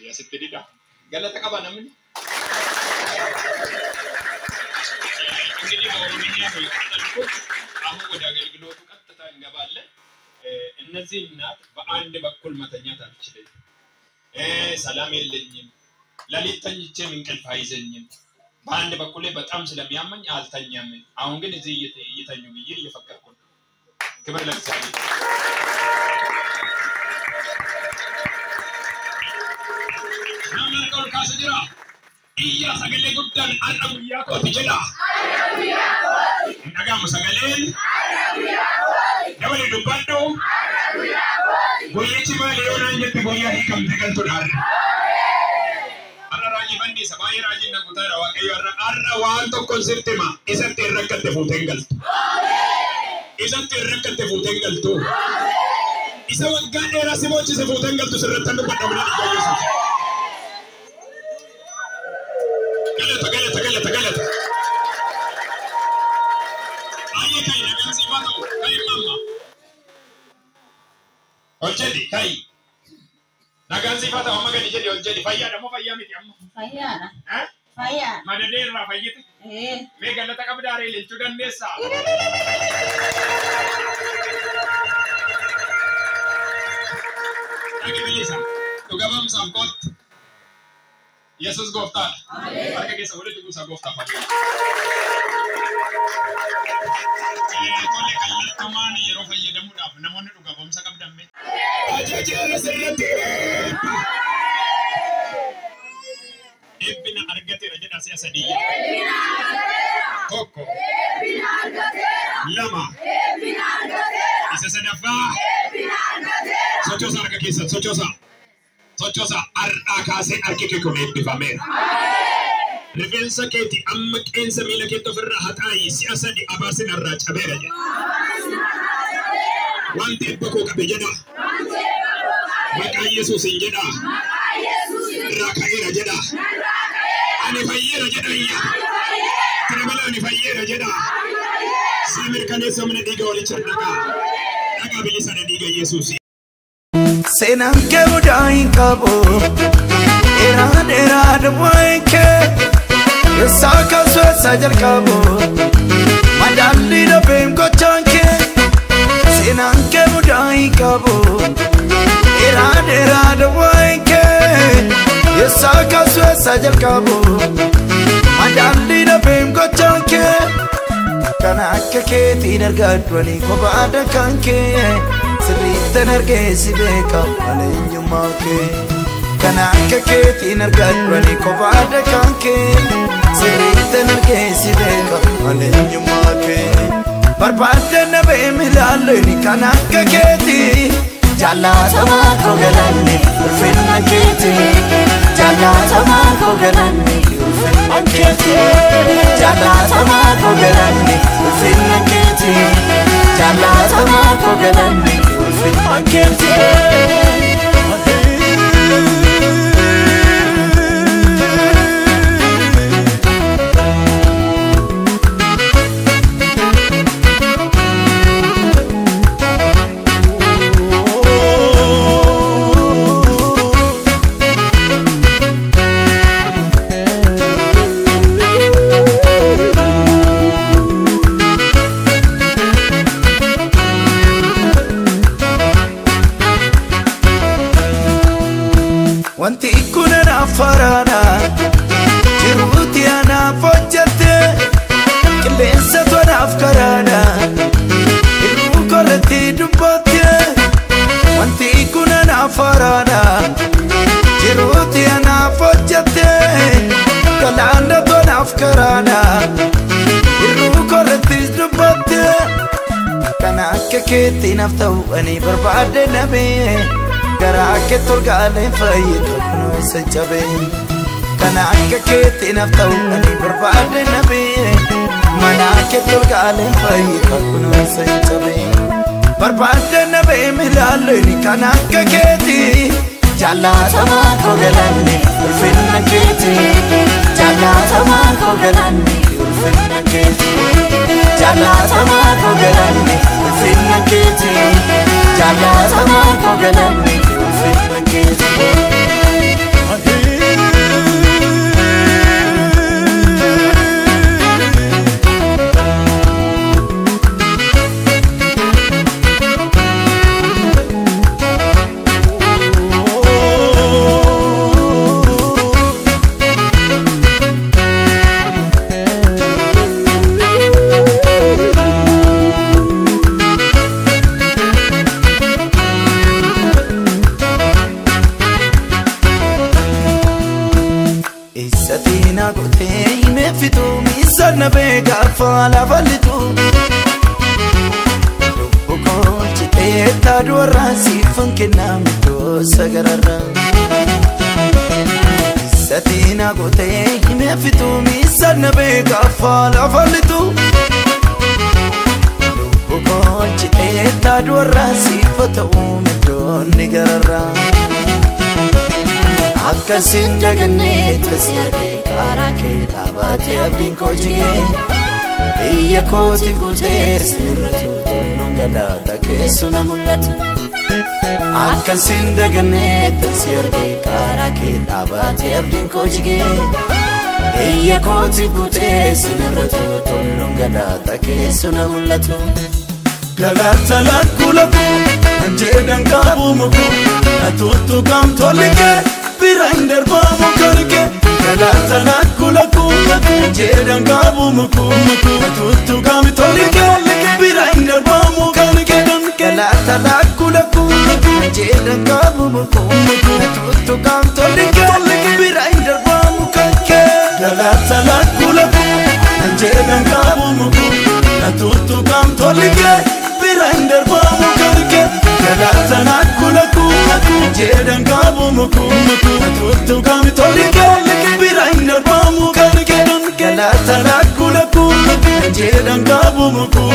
Asitti dida. Galata qaba namni. እንግዲህ በኦሮምኛ ነው የቀጠልኩት። አሁን ወደ አገልግሎቱ ቀጥታ እንገባለን። እነዚህ እናት በአንድ በኩል መተኛት አልችልም፣ ሰላም የለኝም፣ ለሊት ተኝቼም እንቅልፍ አይዘኝም፣ በአንድ በኩል በጣም ስለሚያመኝ አልተኛም። አሁን ግን እዚህ እየተኙ ብዬ እየፈቀድኩ ነው። ክብር ለእግዚአብሔር። Namni harka ol kaasa jira. Iyya sagalee guddaan har'a guyyaa kooti jedha. Hin dhaga'amu sagaleen. Dabali dubbadhu. Guyyichi maali yoo naan jette guyyaa hiikamte galtudha har'a. Har'a raajii fanniisa baay'ee raajiin na guutaadha Waaqayyo har'a har'a waan tokkoon sitti hima isatti hin rakkatte fuutee hin galtu. Isatti hin rakkatte fuutee hin galtu. Isa waggaa dheeraa si boochise fuutee hin galtu sirratti hin dubbadha mana dhiiga Yesuus. Galata galata galata galata. Baay'ee ka'i nagaan siif haa ta'u ka'i mamma. Ol jedhi ka'i. Nagaan siif haa ta'u amma gadi jedhi ol jedhi fayyaadha moo fayyaa miti amma? Fayyaadha. Eh? Fayyaadha. Madadee irraa fayyite? Ee. Mee galata qabdaa ree leencuu dandeessaa? Dhaqi bilisa. Dhuga ba'umsaaf kootti. Yesuus gooftaadha. Harka keessa walitti buusaa gooftaaf haa ta'u. Tole kallattumaan yeroo fayyadamuudhaaf namoonni dhuga ba'umsa qabdan mee? Ajajeera sirriitti eebba. Eebbina argateera jedha si'a sadii. Tokko. Lama. Isa sadaffaa. Sochoosaa harka keessan sochoosaa. Sochoosaa har'aa kaasee harki kee kun eebbifameera. Rifeensa keeti amma qeensa miila keetti ofirraa haxaayi si'a sadi abaarsin irraa cabeera jedha. Wanti eebba koo qabe jedha. Maqaa Yesuusin jedha. Irraa ka'eera jedha. Ani fayyeera jedha iyya. Kana ani fayyeera jedha. Si mirkaneessa mana dhiiga walicha dhagaa. Dhagaa bilisa dhiiga Yesuusi. Seenaan kee mudaa hin qabu, dheeraa dheeraa duwwaan kee, eessaa kaasu eessaa jalqabu, madaalli dhabeen gochaan kee. Seenaan kee mudaa hin qabu, dheeraa dheeraa duwwaan kee, eessaa kaasu eessaa jalqabu, madaalli dhabeen gochaan kee. Kan akka keetiin argadhu ani kophaadha kan kee. Sirriittan argee si beeka malee eenyummaa kee. Kan akka keetiin argadhu ani kophaadha kan kee. Sirriittan argee si beeka malee eenyummaa kee. Barbaadde na beemi ilaalleen kan akka keetii. Jaallatamaa koo galanni ulfinna keeti. Jaallatamaa koo galanni ulfinna keeti. Jaallatamaa koo galanni ulfinna keeti. Jaallatamaa koo galanni ulfinna keeti. Wanti kun anaaf faraadha, jiruuti anaaf hojjette, qilleensatu anaaf karaadha, hir'uu korratti dubbatte. Wanti kun anaaf faraadha, jiruuti anaaf hojjette, galaanatu anaaf karaadha, hir'uu korratti dubbatte. Kan akka keetti naaf ta'u ani barbaade dhabee. Garaa kee tolgaaleen fayyadu kunuunsa jabee. Kan akka keetti naaf ta'u ani barbaade dhabee. Mana kee tolgaaleen fayyadu kunuunsa jabee. Barbaade dhabee milaalleen kan akka keetti. Jaallatamaa koo galanni ulfinna keeti. Jaallatamaa koo galanni ulfinna keeti. Jaallatamaa koo galanni ulfinna keeti. Jaallatamaa koo galanni ulfinna keeti. Satina gootee himee fituu miisaan nabee gaafa lafa lixu. Lubbuu koo citee taaduu warraa siifan kennaa miidhoo sagararraa. Satina gootee himee fituu miisaan nabee gaafa lafa lixu. Lubbuu koo citee taaduu warraa siifa ta'uu miidhoonni gararraa. Akkasiin dagannee tasi argee karaa kee dhaabatee abdiin koo jigee biyya kooti guutee sirratu tulluun galaata keessu na mul'atu. Akkasiin dagannee tasi argee karaa kee dhaabatee abdiin koo jigee biyya kooti guutee sirratu tulluun galaata keessu na mul'atu. Galaata lakkuu lakkuu kan jedhan qabu mukuu atuutu kam tolike bira hin darbaamu karke. Galaata lakkuu lakkuu kan jedhan qabu mukuu atuutu kam tolike bira hin darbaamu karke. Galaata lakkuu lakkuu kan jedhan qabu mukuu atuutu kam tolike bira hin darbaamu karke. Galaata lakkuu lakkuu kan jedhan qabu mukuu atuutu kam tolike bira hin darbaamu karke. Galaata lakkuu lakkuu kan jedhan qabu mukuu atuutu kam tolike bira hin darbaamu karke. Galaata lakkuu lakkuu kan jedhan qabu mukuu